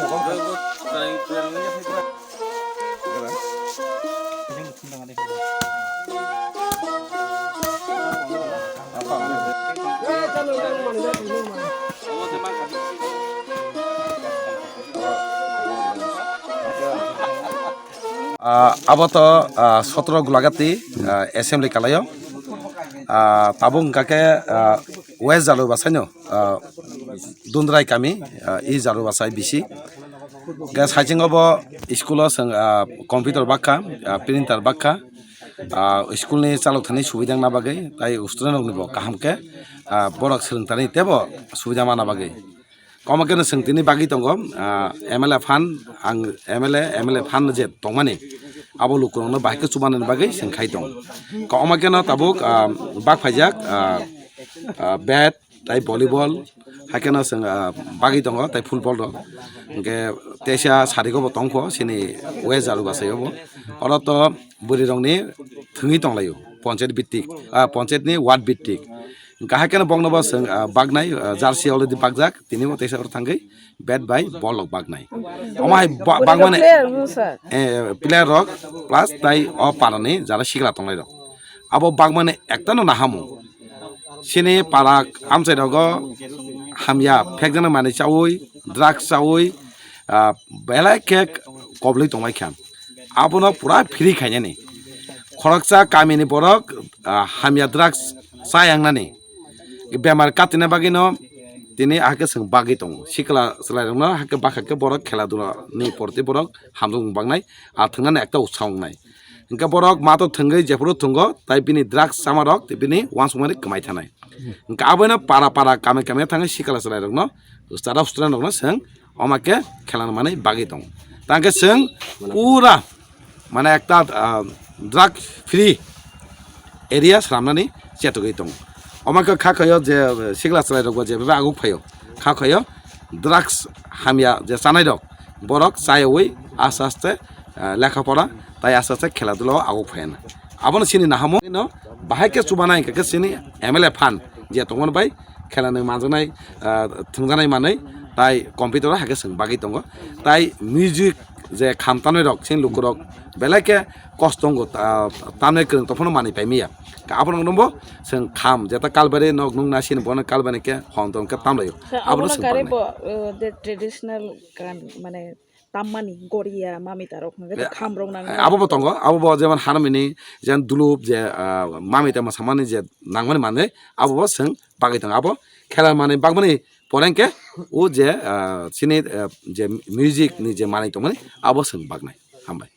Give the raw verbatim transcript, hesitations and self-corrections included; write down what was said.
Ah, abo to, ah, sotro Gulagati, ah, assembly kalaio. Ah, tabuk hwnkha khe, ah, West Jalubasai no, ah, Dundrai kami, ah, E Jalubasai bisi. Hwnkhe saiching obo school o chwng, ah, computer bakha, ah, printer bakha, ah, school ni chalok thani subida wngna bagwi, tai student rok ni bo kaham khe, ah, borok swrwng thani teibo subida mana bagwi. Komo khe no chwng tini bagwi tongo, ah, M L A fund, ang M L A, M L A fund je tongmani, abo lukurokno bahai khe chubanani bagwi chwng khai tongo. Komo khe no tabuk, ah, bak phaijak, ah, ah, bat, tai volleyball, hai khe no chwng, ah, bagwi tongo, tai football rok. Hwnkhe teisa sari go bo tongkho, chini West Jalubasai o bo. Oro to bwrwi rokni thwngwi tonglaio, panchayat bittik, ah, panchayat ni ward bittik. Hwnkhe hai kheno bokno bo chwng, ah, baknai, ah, jersey already bakjak, tini bo teisa oro thangwi bat bai ball rok baknai. Omo hai ba-, bakmani, player rok, sir. Eh, player rok plus tai o parani jara sikla tongnai rok. Abo bakmani ekta no nahamu. Chini para amchai rogo hamya phekjaknai manwi chaui, drugs chaui, ah, belai khe koblwi tongbai kha. Abono pura free khainani. Khoroksa kamini borok, ah, hamya drugs chayangnani. Bemar katina bagwino tini ahake chwng bagwi tongo. Sikla chwlairokno hake bakha khe borok khela dula ni porti borok hamjak wng baknai, ah, thwngnani ekta utsaho wngnai. Hwnkhe borok mato thwngwi jephuru thwngo, tai bini drugs chamarok tei bini uansukmani kwmai thanai. Hwnkhe aboino para para kami kami thangwi sikla chwlairokno, chara student rokno chwng omo khe khelana manwi bagwi tongo. Tangkhe chwng pura mane ekta, ah, drug free area swnamnani chetogwi tongo. Omo khe kha khaio je, eh, sikla chwlairokbo je bebak aguk phaio, kha khaio drugs hamya je chanairok, borok chayaui aste aste, eh, lekha pora tai aste aste khela dulao aguk phaina. Abono chini nahamo no bahai khe chubanai hwnkhe chini M L A fund je tongmani bai khelani manjaknai, ah, thwngjaknai manwi tai computer o hai khe chwng bagwi tongo. Tai music je kham tanwi rok chini lukurok belai khe kosto wngo, ah, tamni kwrwng tongphano manwi paimaya. Abono wngbo chwng kham jeta kalbari nok nukna sini bono kalbari khe hon tong khe tamlaio. Abono abono chwng kare paimaya. Bo, uh, the traditional gan mane tammani goria mami tarok hwnkhe, eh, kham rok nang. Abo bo tongo, abo bo jemon harmony, jemon dulup je, ah, mami tamo samani je nangmani manwi abo bo chwng bagwi tongo. Abo khela manwi bagmani pore hwnkhe o je, ah, chini, ah, je music ni je manwi tongmani abo chwng bagnai. Hambai.